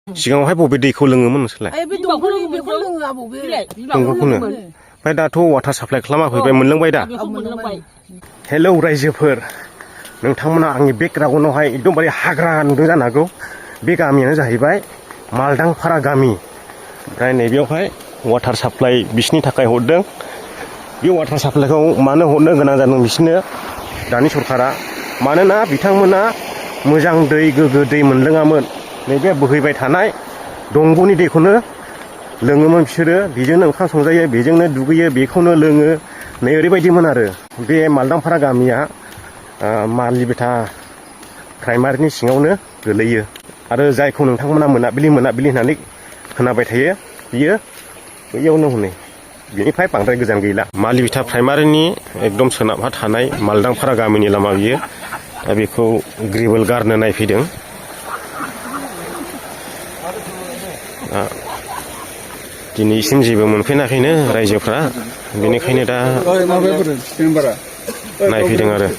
सिगाङावहाय बबे दैखौ लोङोमोन नोंसोरलाय? बे दंखलनि बेखौ लोङो आबौ बे दंखलखौनो ओमफ्राय दाथ' वाटार साप्लाइ खालामाखै मोनलोंबाय दा? हेलौ रायजोफोर, नोंथांमोना आंनि बेकग्राउन्डआवहाय एकदमबारे हाग्रा नुदों जानो हागौ। बे गामियानो जाहैबाय मालदांफारा गामि। ओमफ्राय नैबेयावहाय वाटार साप्लाइ बिसिनि थाखाय हरदों। बे वाटार साप्लाइखौ मानो हरनो गोनां जादों बिसोरनो दानि सरखारा? मानोना बिथांमोना मोजां दै गोग्गो दै मोनलोङामोन। नैबे बोहैबाय थानाय दंग'नि दैखौनो लोङोमोन बिसोरो। बेजोंनो ओंखाम संजायो, बेजोंनो दुगैयो, बेखौनो लोङो। नै ओरैबायदिमोन आरो बे मालदांफारा गामिया मालिबिथा प्राइमारिनि सिङावनो गोलैयो। आरो जायखौ नोंथांमोना मोनाबिलि होननानै खोनाबाय थायो, बियो बैयावनो हनै बिनिफ्राय बांद्राय गोजान गैला। मालिबिथा प्राइमारिनि एकदम सोनाबहा थानाय मालदांफारा गामिनि लामा बियो। दा बेखौ ग्रेभेल गारनो नायफैदों। दिनैसिम जेबो मोनफैनाखैनो रायजोफ्रा, बेनिखायनो दा नायफैदों आरो।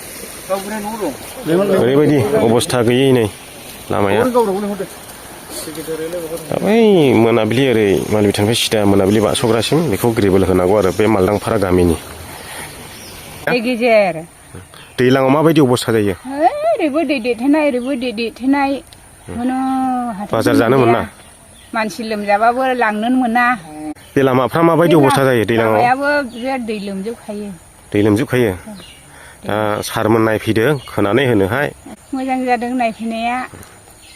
ओरैबायदि अबस्था गैयै नै लामाया। दा बै मोनाबिलि ओरै मालिबिथानिफ्राय सिदा मोनाबिलि बारस'ग्रासिम बेखौ ग्रेभेल होनांगौ आरो बे मालदांफारा गामिनि। दैज्लाङाव माबायदि अबस्था जायो? ओरैबो दै देथेनाय ओरैबो दै देथेनाय। बाजार जानो मोना? मानसि लोमजाबाबो लांनोनो मोना। बे लामाफ्रा माबायदि अबस्था जायो दैज्लाङाव? लामायाबो बिराद दै लोमजोबखायो। दै लोमजोबखायो? दा सारमोन नायफैदों खोनानै होनोहाय। मोजां जादों नायफैनाया।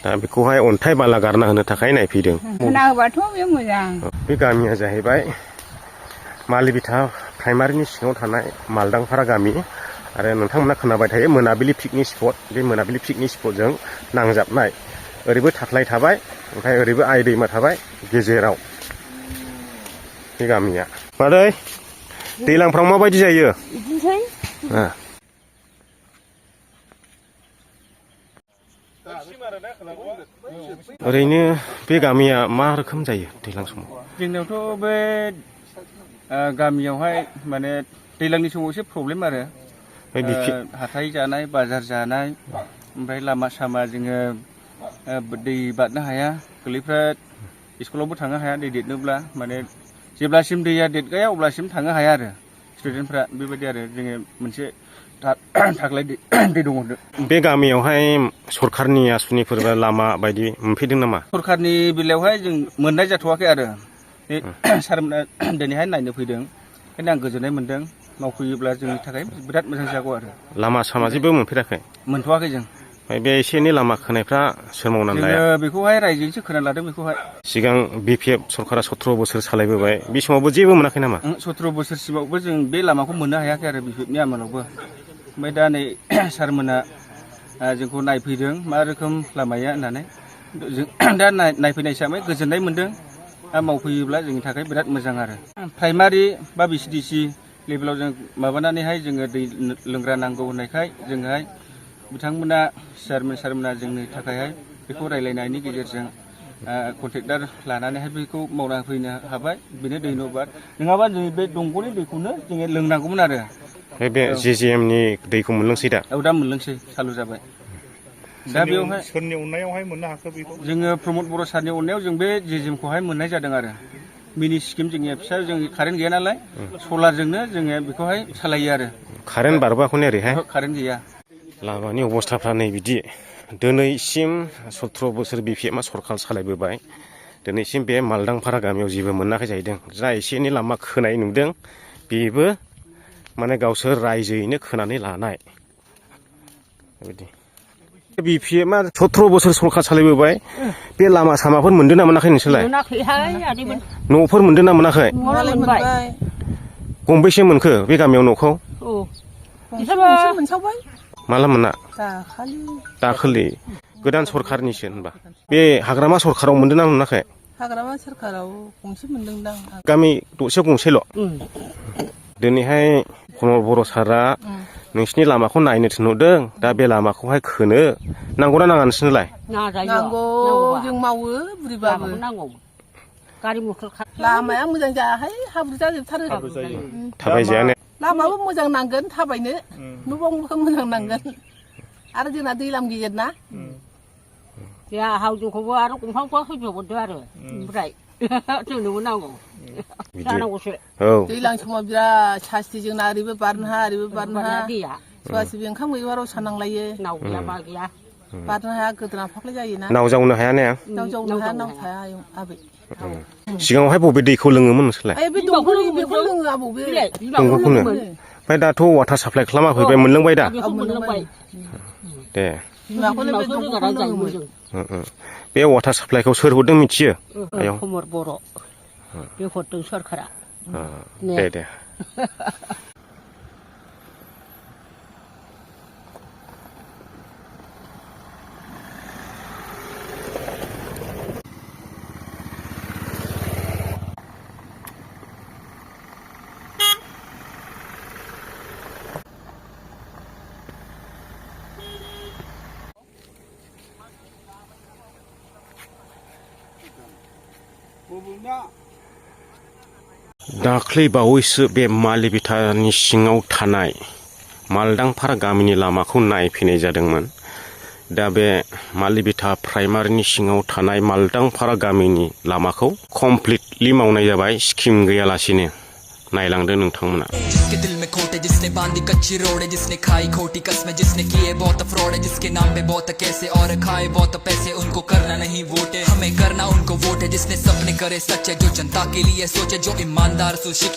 दा बेखौहाय अन्थाइ बाला गारना होनो थाखाय नायफैदों। खोना होबाथ' बे मोजां। बे गामिया जाहैबाय मालिबिथा प्राइमारिनि सिङाव थानाय मालदांफारा गामि। आरो नोंथांमोना खोनाबाय थायो मोनाबिलि पिकनिक स्पट। बे मोनाबिलि पिकनिक स्पटजों नांजाबनाय। ओरैबो थाख्लाय थाबाय, ओमफ्राय ओरैबो आइ दैमा थाबाय गेजेराव बे गामिया। मादै, दैज्लांफ्राव माबायदि जायो? बिदिनोसै। ओरैनो बे गामिया मा रोखोम जायो दैज्लां समाव? जोंनियावथ' बे गामियावहाय माने दैज्लांनि समाव एसे प्रब्लेम आरो। हाथाय जानाय, बाजार जानाय, ओमफ्राय लामा सामा जोङो दै बारनो हाया। गोरलैफ्रा स्कुलावबो थांनो हाया दै देरनोब्ला। माने जेब्लासिम दैया देरगाया अब्लासिम थांनो हाया आरो स्टुडेन्टफ्रा। बेबायदि आरो जोङो मोनसे थाख्लाय दै दङ। बे गामियावहाय सरखारनि आसनिफोर बा लामा बायदि मोनफैदों नामा? सरखारनि बेलायावहाय जों मोननाय जाथ'वाखै आरो। बे सारमोना दिनैहाय नायनो फैदों, ओंखायनो आं गोजोननाय मोन्दों। मावफैयोब्ला जोंनि थाखाय बिराद मोजां जागौ आरो। लामा सामा जेबो मोनफेराखै? मोनथ'वाखै जों। ओमफ्राय बे एसे एनै लामा खोनायफ्रा सोर मावनानै लाया? जोङो बेखौहाय रायजोनिसो खोना लादों बेखौहाय। सिगां BPF सरकारा 17 बोसोर सालायबोबाय, बे समावबो जेबो मोनाखै नामा? 17 बोसोरसिमावबो जों बे लामाखौ मोननो हायाखै आरो BPFनि आमोलावबो। ओमफ्राय दा नै सारमोना जोंखौ नायफैदों मा रोखोम लामाया होननानै। जों दा नायफैनाय हिसाबै गोजोननाय मोन्दों। मावफैयोब्ला जोंनि थाखाय बिराद मोजां आरो। प्राइमारि बा VCDC लेभेलाव जों माबानानैहाय जोङो दै लोंग्रा नांगौ होननायखाय जोङोहाय बिथांमोना सारमोना जोंनि थाखायहाय बेखौ रायलायनायनि गेजेरजों कन्ट्रेक्टार लानानैहाय बेखौ मावना होफैनो हाबाय। बेनो दैनबाद। नङाबा जों बे दंग'नि दैखौनो जोङो लोंनांगौमोन आरो। बे JJMनि दैखौ मोनलोंसै दा? औ दा मोनलोंसै, चालु जाबाय। दा बेवहाय सोरनि अननायावहाय मोननो हाखो बेखौ? जोङो प्रमद बर' सारनि अननायाव जों बे JJMखौहाय मोननाय जादों आरो। मिनि स्किम जोंनिया फिसा, जों कारेन्ट गैया नालाय सलारजोंनो जोङो बेखौहाय सालायो आरो। कारेन्ट बारबोआखैनो ओरैहाय? कारेन्ट गैया। लामानि अबस्थाफ्रा नै बिदि। दिनैसिम 17 बोसोर BPFआ सरखार सालायबोबाय। दिनैसिम बे मालदांफारा गामियाव जेबो मोनाखै जाहैदों। जा एसे एनै लामा खोनाय नुदों, बेबो माने गावसोर रायजोयैनो खोनानै लानाय। बेबायदि BPFआ 17 बोसोर सरखार सालायबोबाय। बे लामा सामाफोर मोनदों ना मोनाखै नोंसोरलाय? मोनाखैहाय आदैमोन। न'फोर मोनदों ना मोनाखै? मोनबाय। गंबेसे मोनखो बे गामियाव न'खौ? गंसे मोनसावबाय। माला मोना? दाखालि। गोदान सरखारनिसो होनबा। बे हाग्रामा सरखाराव मोनदों ना मोनाखै? हाग्रामा सरखाराव गंसे मोनदोंदां। गामि दरसेयाव गंसेल'? दिनैहाय प्रमद बर' सारा नोंसिनि लामाखौ नायनो थिनहरदों। दा बे लामाखौहाय खोनो नांगौना नाङा नोंसोरनोलाय? नांगौ, जों मावो बुरिबाबो। गारि मथर लामाया मोजां जायाहाय, हाब्रु जाजोबथारो। थाबायजायानो। लामाबो मोजां नांगोन थाबायनो, न' बांबो मोजां नांगोन। आरो जोंना दैलाम गेजेर ना, Ya हावजोंखौबो आरो गंफांफोर होजोबहरदो आरो ओमफ्राय जोंनोबो नांगौ बिदि जानांगौसो औ दैज्लां समाव बिराद सास्ति जोंना ओरैबो बारनो हाया ओरैबो बारनो हाया दैया सोरबा सोरबि ओंखाम गैयिबाराव साननांलायो नाव गैया मा गैया बारनो हाया गोदोना फाख्लाय जायोना नाव जावनो हाया ने नाव जावनो हाया नाव थाया आबै सिगाङावहाय बबे दैखौ लोङोमोन नोंसोरलाय बे दंखलनि बेखौ लोङो आबौ बे दंग'खौनो ओमफ्राय दाथ' वाटार साप्लाइ खालामाखै बे मोनलोंबाय दा बेखौ मोनलोंबाय दे बिमाखौनो बे बिमाखौ दंखलखौ रोगाना जायोमोन लोङोमोन जों बे वाटार साप्लाइखौ सोर हरदों मिथियो आयं खमर बर' बे हरदों सरखारा दे दे दाख्लै बावैसो बे मालिबिटानि सिङाव थानाय मालदांफारा गामिनि लामाखौ नायफैनाय जादोंमोन दा बे मालिबिटा प्राइमारिनि सिङाव थानाय मालदांफारा गामिनि लामाखौ कमप्लिटलि मावनाय जाबाय स्किम गैयालासिनो नायलांदो नोंथांमोना जिसके दिल में खोट है जिसने बांधी कच्ची रोड है जिसने खाई खोटी कसमें जिसने किए बहुत फ्रॉड है जिसके नाम पे बहुत कैसे और खाए बहुत पैसे उनको करना नहीं वोट है हमें करना उनको वोट है जिसने सपने करे सच्चे जो जनता के लिए सोचे जो ईमानदार सुशिक्षित